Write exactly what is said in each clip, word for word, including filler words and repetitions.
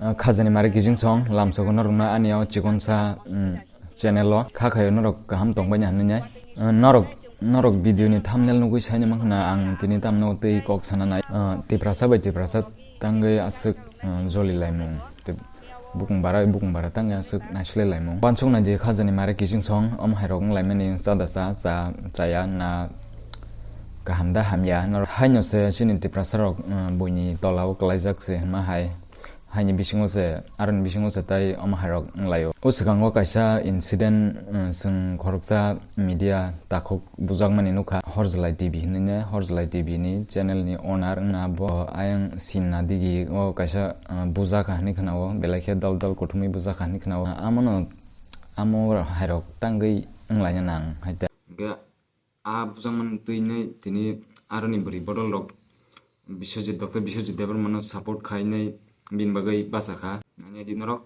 Ah, khajani mari kijing song lamsogo norokno ani o chikonsa, mm, channel o kha khayo norok kaham tongbaini hinwi nai. Ah, norok, norok video ni thumbnail nugwi saini mankha na ang tini tamno tei kok sana nai. Ah, Tiprasa bai Tiprasa tangwi aswk, ah, joli laimung. Tei bukung bara, bukung bara tangwi aswk naislai laimung. Wansuk nai di khajani mari kijing song, omo hai rok wng laimani chada cha, cha, chaya na kaham da hamya. Nor-, haino se chini Tiprasa rok, ah, buini tola o kwlaijak se hwnma hai. Haini bisingo se, aroni bisingo se tai omo hai rok wng laio. O swkango kaisa incident, um, chwng khoroksa media takhuk bujakmani nukha, Horjlai T V hinwi ne, Horjlai T V ni channel ni owner wngna bo ayang simna digi o kaisa, uh, bujak hinwi khwnao, belai khe dol dol kuthumwi bujak hinwi khwnao. Amono, amo hai rok tangwi wng laina nang hai ta. Hwnkhe a bujakmani twi hinwi tini aroni bwrwi bodol rok Biswajit, Doctor Biswajit Debbarmano support khainai bini bagwi bachakha. Ani adi norok.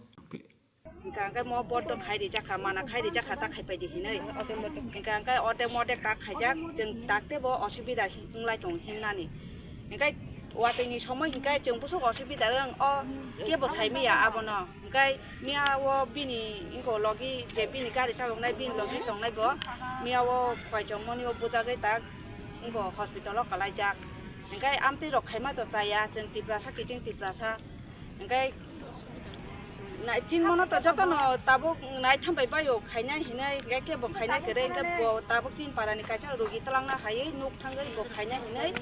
Hingka hingke mo board do khai rijak kha, mana khai rijak kha, ta khai paidi hinui. Hingka hingke odek modek ta khaijak, chwng takte bo osubida hi-, wng lai tongo himnani. Hingke watwi ni somoi hingke chwng busuk osubida wng o kebo sai maya abono. Hingke miya o bini wngko logi je bini gari chaloknai bini logi tongnai bo miya o koichom moni o bujagwi tak wngko hospital o kwlaijak. Hingke amtwi rok khaima to chaya, chwng Tiprasa kiching Tiprasa. Hingke na-, chinmano to jotono tabuk naitham bai baio khainai hinui, hingke kebo khainai kwrwi, hingke bo tabuk chini parani kaisa rugi twlangna haiwi nuk thangwi bo khainai hinui.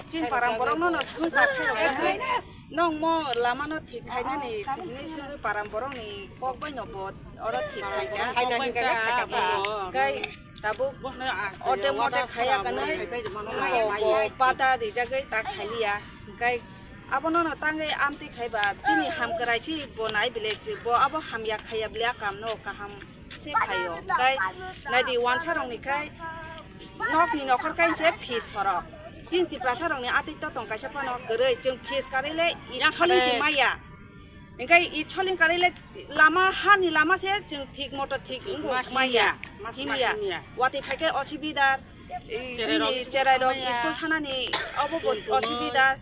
Chini param borokno no swngkha khe rok nai. Nong mo lama no thik khainani hinui swngwi param borokni kok bai no bo oro thik khaikha. Khaina hingka khe khaikha. Kai tabuk odek modek khaiya kanai. Bo bada rijagwi ta khailiya. Kai abono no tangwi amtwi khaiba chini hamkrai si bo nai bile bo abo hamya khaiya bile a kam no kaham se khaio. Hingkai naidi wansarokni khai nokni nokhor kainse fees sorok. Chini Tiprasarokni atwi totong kaisa phano kwrwi, chwng fees karwi le itsoling se maya. Hingkai itsoling karwi le lama, hani lama se chwng thik moto thik wngbo maya. Himya. Watwi phaikhe osubida, cherairok school thanani obo bo osubida.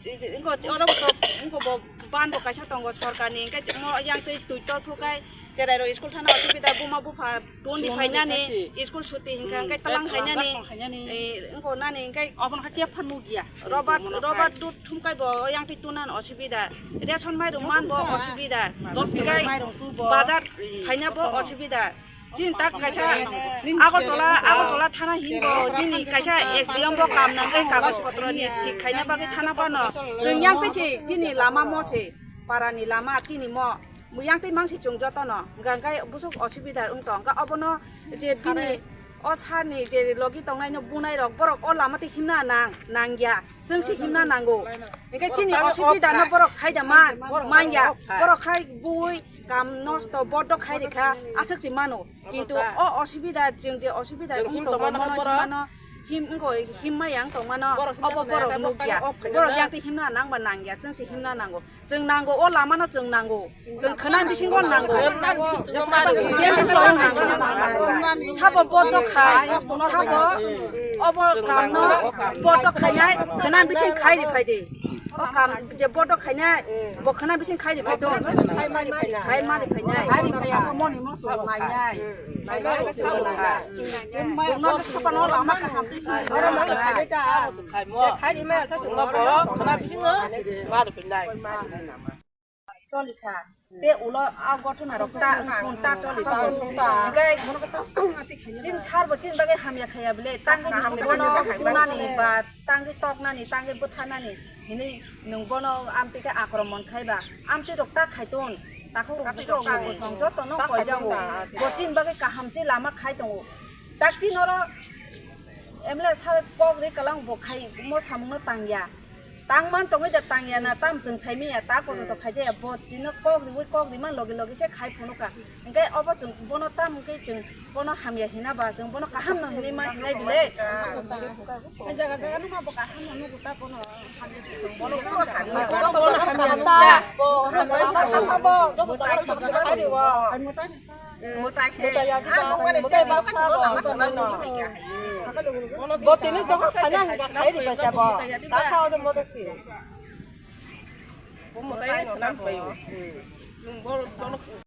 Ingo oro bo, ingo bo ban bo kaisa tongo sorkarni, hingke mo yang twi twi tor phru kai cherai rok school thana osubida, buma bupha tun di phainani, school suti hingka hingke talang phainani, ingo nani hingke obono khe phano nukya. Robar, robar dud thumkai bo yang twi tunan osubida, ration mairum man bo osubida, hingke bazar phaina bo osubida. Chini tak kaisa Agartala, Agartala thana hinbo, nini kaisa S D M bo kam nangkhe kagoj potro ni thik khaina bagwi thana phano. Chwng yang pichi chini lama mo se, para ni lama chini mo. Yang twi mangsi chwng jotono. Hingkha hingkha busuk osubida wng tong. Hingkha obono je bini o sar ni je logi tongnai no bunai rok borok o lama twi himna nang, nangya. Chwng se himna nango. Hingkha chini osubida no borok saida man, manya. Borok khai bui kam nosto bodo khai rikha, aswk se mano. Kintu o osubida, chwng je osubida wng tongo, bono himano him wngkha, himma yang tongmano obo borok nukya. Borok yang twi himna nangba nangya, chwng se himna nango. Chwng nango, o lamano chwng nango. Chwng khwnang bisingo nango. Sabo bodo khai, sabo obo kamno bodo khainai, khwnang bising khai ri phaidi. O kam je bodo khainai, bo khwnang bising khai ri phaidi. Khai mari phainai. Choli kha. Te ulo a gotona rok ta wngthun ta choli thun. Hingke chini sar bo chini bagwi hamya khaya bile, tangwi nang bono bunani ba tangwi toknani, tangwi bwtharnani hinwi nwng bono amtwi khe akromon khaiba. Amtwi rok ta khaitun, takhuk rok bukhuk rok bwsong joto no koijago. Bo chini bagwi kaham se lama khai tongo. Tak chini oro M L A sar kok ri kalang bo khai mo samung no tangya. Tang man tongwi da tang ya na, tam chwng sai manya, ta koso to khaijaya, bo chino kok riwi kok ri man logi logi se khai phunukha. Hingke obo chwng bono tam hingke chwng bono hamya hina ba, chwng bono kaham no hinwi ma hinai bile. Jaga jaga numa bo kaham no nugo ta bono. Bono bono hamya. Bono bono hamya. Bo hamya. Bo hamya. Bo hamya. Mutai se, mutai ya, ah, mutai baksa bo, lama sana no. Bo tini to khana hingka khai ri ba bo. Ta kha o mo to si. Bo mwtai no nang pai o. Hmm. Nwng bo, bo no